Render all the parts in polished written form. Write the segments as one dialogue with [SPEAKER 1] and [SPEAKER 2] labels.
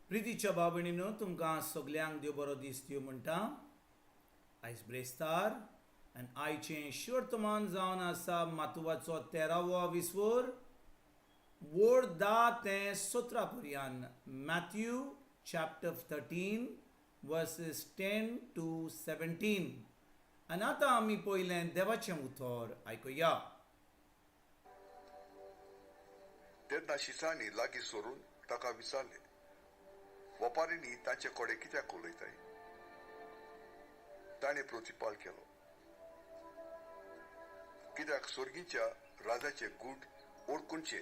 [SPEAKER 1] प्रितीच्या भाव भयणीनो, तुमकां सगल्यांक देव बरो दीस दिवं म्हणटा. आयज ब्रेस्तार आनी आयचें शर्तमान जावन आसा मातुवाचो तेरावो विस्वोर, वोड 10 ते 17 पर्यान, Matthew chapter 13 verses 10 to 17. आनी आतां आमी पयलें देवाचें उतर आयकुया.
[SPEAKER 2] तेन्ना शिसांनी लागीं सरून ताका विचारलें, वपारींनी तांचे कडेन कित्याक उलयताय? ताणें प्रतिपाल केलो, कित्याक सोर्गीच्या राजाचे गूट ओळखुनचे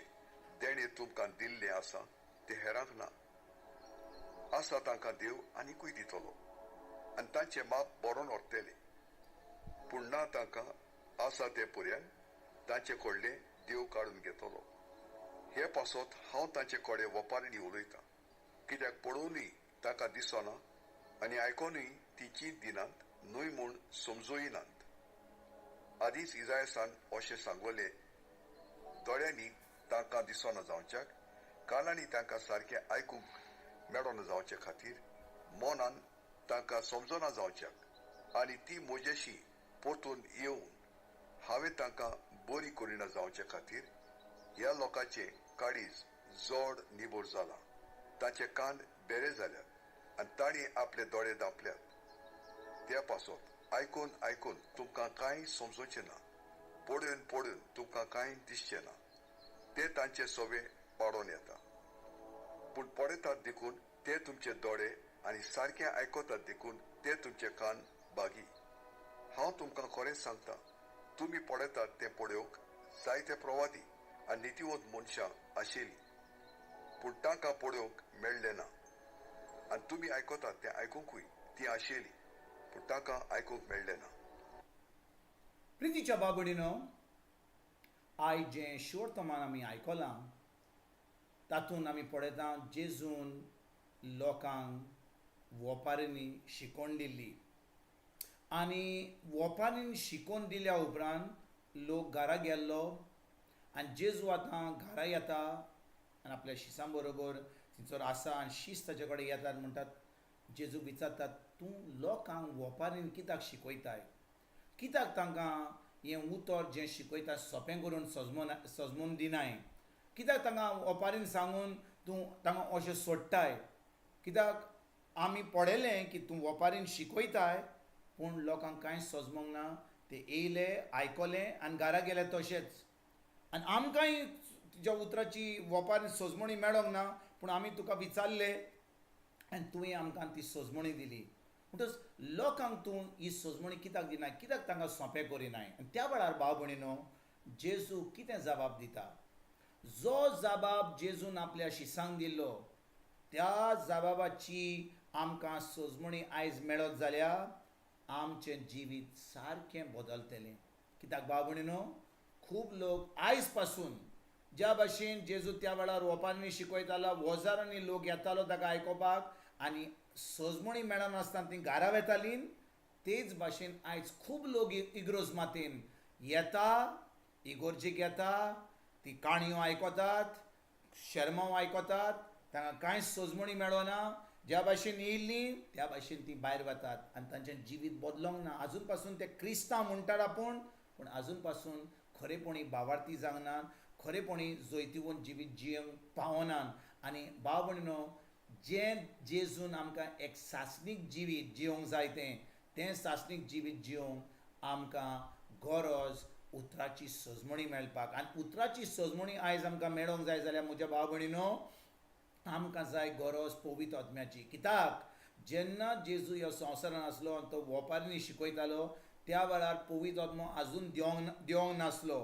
[SPEAKER 2] देणें तुमकां दिल्लें आसा तें हेरांक ना. आसा तांकां देव आनिकूय दितलो आनी तांचें माप बरोवन व्हरतलें, पूण ना तांकां आसा ते पर्यंत तांचे कडलें देव काडून घेतलो. हे पासत हांव तांचे कडेन वपारींनी उलयतां, कित्याक पळोवनूय तांकां दिसना आनी आयकोनूय ती चींत दिनात न्हय म्हूण समजोयनात. आदींच इजायसान अशें सांगलें, दोळ्यांनी तांकां दिसना जावच्याक, कानांनी तांकां सारकें आयकूंक मेळना जावचे खातीर, मनान तांकां समजना जावच्याक, आनी ती म्हजेशी परतून येवन हांवें तांकां बरी करिना जावचे खातीर ह्या लोकांचें काळीज जड निबर जालां, तांचे कान बेरे जाल्यात आनी तांणी आपले दोळे धांपल्यात. त्या पासत आयकून आयकून तुमकां कांय समजोचें ना, पळोवन पळोवन तुमकां कांय दिसचें ना. ते तांचे सोवे पाडोन येता, पूण पळयतात देखून ते तुमचे दोळे आनी सारकें आयकतात देखून ते तुमचे कान बागी. हांव तुमकां खरेंच सांगता, तुमी पळयतात तें पळोवंक जायते प्रवादी आनी नितीवंत मनशां आशिल्लीं, पूण तांकां पळोवंक मेळ्ळें ना. आनी तुमी आयकतात तें आयकुंकूय तीं आशिल्लीं, पूण तांकां आयकूंक मेळ्ळें ना.
[SPEAKER 1] प्रितीच्या बाबडीनो, आयज जें शोर्तमान आमी आयकलां तातूंत आमी पळयता जेजून लोकांक वोपारींनी शिकोवन दिल्ली, आनी वोपारीन शिकोवन दिल्या उपरांत लोक घरा गेल्लो आनी जेजू आतां घरा येता आनी आपल्या शिसां बरोबर थंयसर आसा आनी शीस ताचे कडेन येतात, म्हणटात, जेजूक विचारतात, तूं लोकांक वोपारीन कित्याक शिकयताय? कित्याक तांकां हें उतर जें शिकयता सोंपें करून सजमोन दिनाय? कित्याक तांकां वोपारीन सांगून तूं तांकां अशें सोडटाय? कित्याक आमी पळयलें की तूं वोपारीन शिकयताय, पूण लोकांक कांय सजमोंक ना. ते येयले, आयकलें आनी घरा गेले तशेंच. आनी आमकांय तुज्या उतराची वोपारीन सजमणी मेळोंक ना, पूण आमी तुका विचारले आनी तुवें आमकां ती सजमणी दिली. म्हणटच लोकांक तूं ही सजमणी कित्याक दिनाय? कित्याक तांकां सोंपें करिनाय? आनी त्या वेळार भाव भयणीनो, जेजू कितें जबाब दिता? जो जबाब जेजून आपल्या शिसांक दिल्लो त्या जबाबाची आमकां सजमणी आयज मेळत जाल्यार आमचें जिवीत सारकें बदलतलें. कित्याक भाव भयणीनो, खूब लोक आयज पासून ज्या भाशेन जेजू त्या वेळार ओपारींनी शिकयतालो, हजारांनी लोक येतालो ताका आयकोपाक आनी सजमणी मेळनासतना तीं घरा वेतालीं, तेच भाशेन आयज खूब लोक इग्रोज मातेन येता, इगोर्जीक येता, ती काणयो आयकतात, शेरमांव आयकतात, तांकां कांय सजमणी मेळना. ज्या भाशेन येयल्लीं त्या भाशेन तीं भायर वतात आनी तांचें जिवीत बदलोंक ना. आजून पासून ते क्रिस्तांव म्हणटात आपूण, पूण आजून पासून खरेपणी भावार्थी जावना, खरेपणी जैतिवंत जिवीत जियेवंक पावनात. आनी भाव भयणीनो, जें जेजून आमकां एक सासणीक जिवीत जियोंक जाय तें सासणीक जिवीत जियोंक आमकां गरज उतराची सजमणी मेळपाक. आनी उतराची सजमणी आयज आमकां मेळोंक जाय जाल्यार म्हज्या भाव भयणीनो, आमकां जाय गरज पवित्र आत्म्याची. कित्याक जेन्ना जेजू ह्या संवसारान आसलो आनी तो वोपारींनी शिकयतालो त्या वेळार पवित्र आत्मो आजून देवंक नासलो,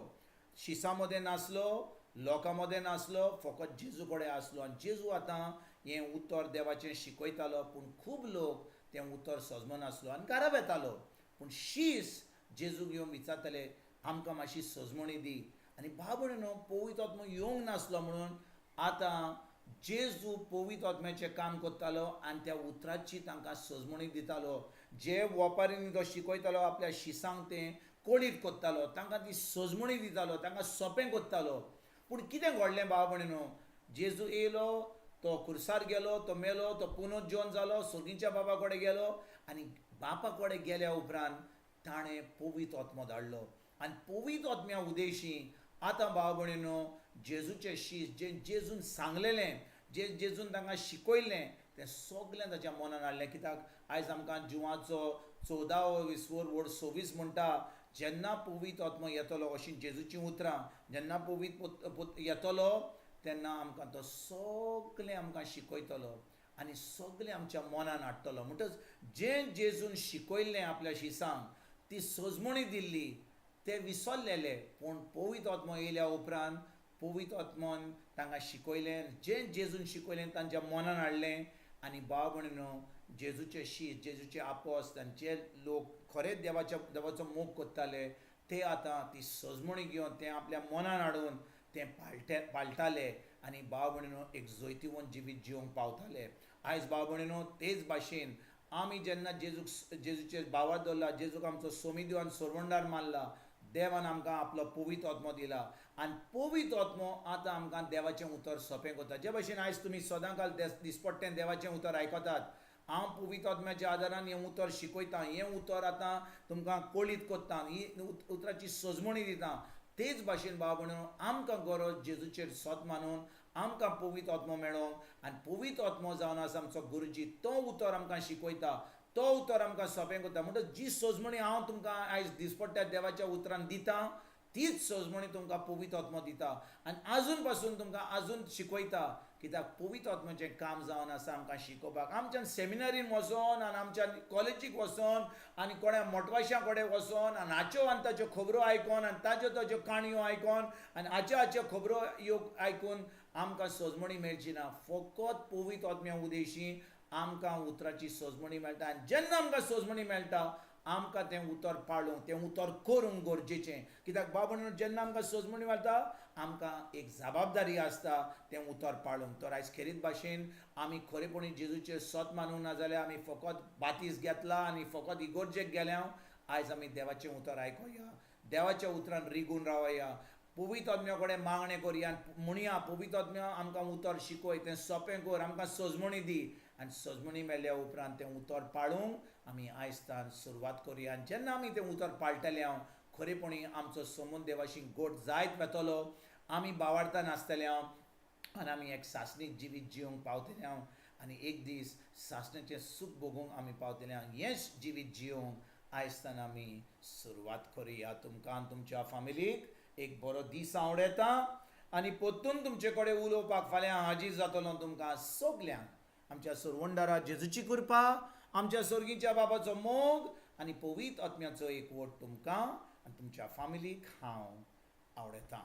[SPEAKER 1] शिसां मदें नासलो, लोकां मदें नासलो, फकत जेजू कडेन आसलो. आनी जेजू आतां हें उतर देवाचें शिकयतालो, पूण खूब लोक तें उतर सजमनासलो आनी घरा वेतालो. पूण शीस जेजूक येवन विचारताले, आमकां मातशी सजमणी दी. आनी भाव भयणीनो, पवित्र आत्मो येवंक नासलो म्हणून आतां जेजू पवित्र आत्म्याचें काम करतालो आनी त्या उतराची तांकां सजमणी दितालो. जे वोपारींनी तो शिकयतालो आपल्या शिसांक तें कळीत करतालो, तांकां ती सजमणी दितालो, तांकां सोंपें करतालो. पूण कितें घडलें भाव भयणीनो, जेजू येयलो, तो खुर्सार गेलो, तो मेलो, तो पुनर्जीवन जालो, सोगींच्या बाबा कडेन गेलो आनी बापा कडेन गेल्या उपरांत ताणें पवित्र आत्मो धाडलो. आनी पवित्र आत्म्या उदेशी आतां भाव भयणीनो जेजूचे शीस जे जेजून सांगलेलें, जे जेजून तांकां शिकयल्लें तें सगलें ताच्या मनान हाडलें. कित्याक आयज आमकां जिवाचो 14वो विस्वोर वड 26 म्हणटा, जेन्ना पवित्र आत्मो येतलो, अशीं जेजूचीं उतरां, जेन्ना पवित्र येतलो तेन्ना आमकां तो सगलें आमकां शिकयतलो आनी सगलें आमच्या मनान हाडटलो. म्हणटच जें जेजून शिकयल्लें आपल्या शिसांक ती सजमणी दिल्ली ते विसरलेले, पूण पवित्र आत्मो येयल्या उपरांत पवित्र आत्मोन तांकां शिकयलें, जें जेजून शिकयलें तांच्या मनान हाडलें. आनी भाव भयणीनो जेजूचे शीस, जेजूचे आपोस, तांचे लोक खरेंच देवाच्या देवाचो मोग करताले ते आतां ती सजमणी घेवन तें आपल्या मनान हाडून तें पाळटाले आनी भाव भयणीनो एक जैतिवंत जिवीत जिवंक पावताले. आयज भाव भयणीनो तेच भाशेन आमी जेन्ना जेजूचेर भावार दवरला, जेजूक आमचो सोमी देव आनी सोरवंडार मानला, देवान आमकां आपलो पवित्र आत्मो दिला आनी पवित्र आत्मो आतां आमकां देवाचें उतर सोंपें करता. जे भाशेन आयज तुमी सदांकाल दिसपट्टें देवाचें उतर आयकतात, हांव पवित्र आत्म्याच्या आदारान हें उतर शिकयतां, हें उतर आतां तुमकां कळीत करता, ही उतराची सजमणी दिता. तेच भाशेन भाव भयणीनो आमकां गरज जेजूचेर सत मानून आमकां पवित्र आत्मो मेळोंक आनी पवित्र आत्मो जावन आसा आमचो गुरुजी, तो उतर आमकां शिकयता, तो उतर आमकां सोंपें करता. म्हणटच जी सजमणी हांव तुमकां आयज दिसपट्ट्या देवाच्या उतरान दिता तीच सजमणी तुमकां पवित्र आत्मो दिता आनी आजून पासून तुमकां आजून शिकयता. कित्याक पवित्र आत्म्याचें काम जावन आसा आमकां शिकोवपाक. आमच्यान सेमिनारीन वचोन आनी आमच्यान कॉलेजीक वचोन आनी कोणा मोटवाशां कडेन वचोन आनी हाच्यो आनी ताच्यो खबरो आयकोन आनी ताच्यो ताच्यो काणयो आयकोन आनी हाच्यो हाच्यो खबरो ह्यो आयकून आमकां सजमणी मेळची ना. फकत पवित्र आत्म्या उदेशी आमकां उतराची सजमणी मेळटा आनी जेन्ना आमकां सजमणी मेळटा आमकां तें उतर पाळूंक, तें उतर करूंक गरजेचें. कित्याक बाबा जेन्ना आमकां सजमणी मेळटा आमकां एक जबाबदारी आसता तें उतर पाळूंक. तर आयज खेरीत भाशेन आमी खरेपणी जेजूचेर सत मानूंक ना जाल्यार आमी फकत बातीस घेतला आनी फकत इगोर्जेक गेल्या. आयज आमी देवाचें उतर आयकुया, देवाच्या उतरान रिगून रावया, पवित्र आत्म्या कडेन मागणें करया, म्हणया पवित्र आत्म्या आमकां उतर शिकय, तें सोंपें कर, आमकां सजमणी दी. आनी सजमणी मेळ्ळ्या उपरांत तें उतर पाळूंक आमी आयज तान सुरवात करुया. आनी जेन्ना आमी तें उतर पाळटले हांव खरेपणी आमचो समून देवाशी गोट जायत वतलो, आमी बावाडता नासतले हांव आनी आमी एक सासणीक जिवीत जिवंक पावतले हांव आनी एक दीस सासणेचें सूख भोगूंक आमी पावतले हांव. हें जिवीत जिवंक आयज तान आमी सुरवात करुया. तुमकां आनी तुमच्या फामिलीक एक बरो दीस आवडयता आनी परतून तुमचे कडेन उलोवपाक फाल्यां हाजीर जातलो. तुमकां सगल्यांक आमच्या सरवंडारा जेजूची कृपा, आमच्या सर्गीच्या बाबाचो मोग आनी पवित्र आत्म्याचो एकवट तुमकां आनी तुमच्या फामिलीक हांव आवडयतां.